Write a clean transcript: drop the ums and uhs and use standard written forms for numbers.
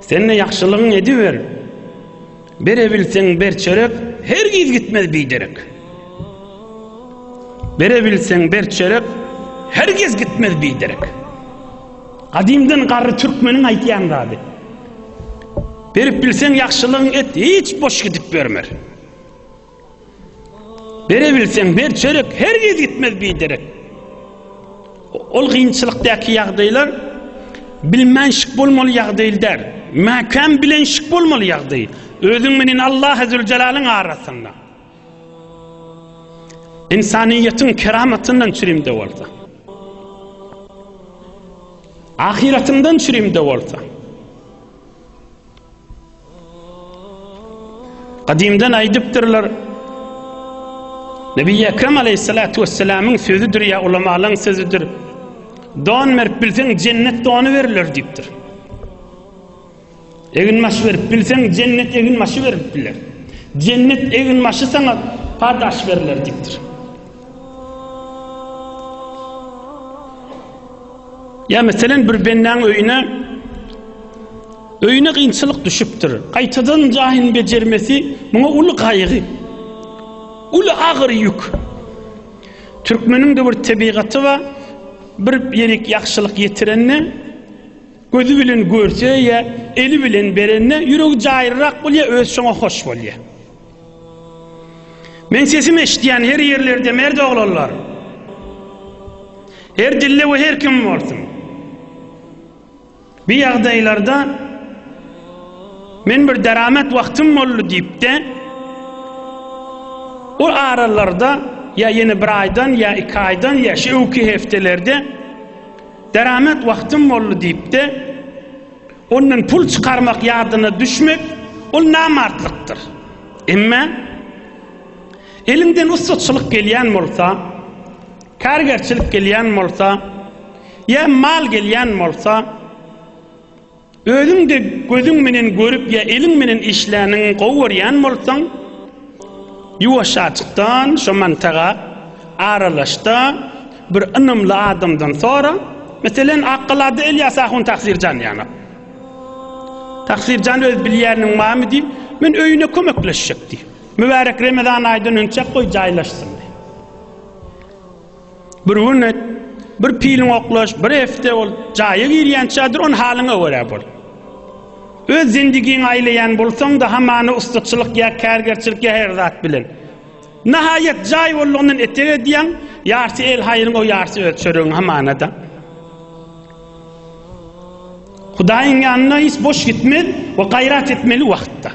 Sen-de ýagşylygyňy ediber. Berebilseň ber çörek, hergiz gitmez biderek. Berebilseň ber çörek, hergiz gitmez biderek. Gadymdan garry türkmeniň aýtýan zady. Berip bilseň ýagşylygyň et, hiç boş gidip bermer. Berebilseň ber çörek, hergiz gitmez biderek. Ol kynçylykdaky ýagdaýlar bilmänşik bolmaly ýagdaý däl. Mäkäm bilenşik bolmaly ýagdaý. Özüň menen Allahy Zülcelalyň arasynda. Ynsanyýetiň keramatyndan çürimde bolsa. Ahyratyňdan çürimde bolsa. Gadymdan aýdypdyrlar, Nebi Ekrem aleyhissalatu vesselamyň sözüdir ýa ulamalaryň sözüdir. Don berip bilseň jennet dony beriler diýipdir. Eginbaş berip bilseň jennet eginbaşy berip biler. Jennet eginbaşy sana padaş beriler diýipdir. Ýa meselen bir bendäň öýüne öýüne kynçylyk düşüpdir. Gaýtadan jaýyny bejermesi muňa uly gaýgy. Uly agyr ýük. Türkmeniň-de bir tebigaty bar. Bir ýerik ýagşylyk ýetirende gözi bilen görse ýa eli bilen berende ýüregi jaýryrak bolýar, özi şoňa hoş bolýar. Men sesimi eşidýän her ýerlerde merd oglanlar. Her dilde we her kim bolsun. Bir ýagdaýlarda men bir deramet wagtym boldy diýip-de o aralarda ýa ýene bir aýdan ýa iki aýdan ýa şu öwki hepdelerde deramet wagtym boldy diýip-de ondan pul çykarmak ýadyna düşmek ol namartlykdyr. Emma eliňden ussaçylyk gelýän bolsa, Kargerçilik gelýän bolsa, ýa mal gelýän bolsa, özüň-de gözüň menen görüp ýa eliň menen işläniňi gowy görýän bolsaň, ýuwaşajykdan şo mantaga aralaşda bir ynamly adamdan sora, meselen, Akgalada Elýas ahun Taksirjan ýanak. Taksirjan öz bilýäniniň barmy diý, men öýüne kömekleşjek diý. Mübärek Remezan aýdan önçäk goý jaýlaşsyn diý. Bir gün et, bir piliň oklaş, bir hepde ol jaýa girýänçädir, on halyňa görä bol. Öz zendigiňi aýlaýan bolsaň-da, hamana ussaçylyk ýa kärgerçilik ýa her zat bilen. Nahaýat jaý boldugyndan etek edýäň, ýarsy el haýryň, o ýarsy öz çöregiň hamana-da. Hudaýyň ýanyna hiç boş gitmez we gaýrat etmeli wagtda.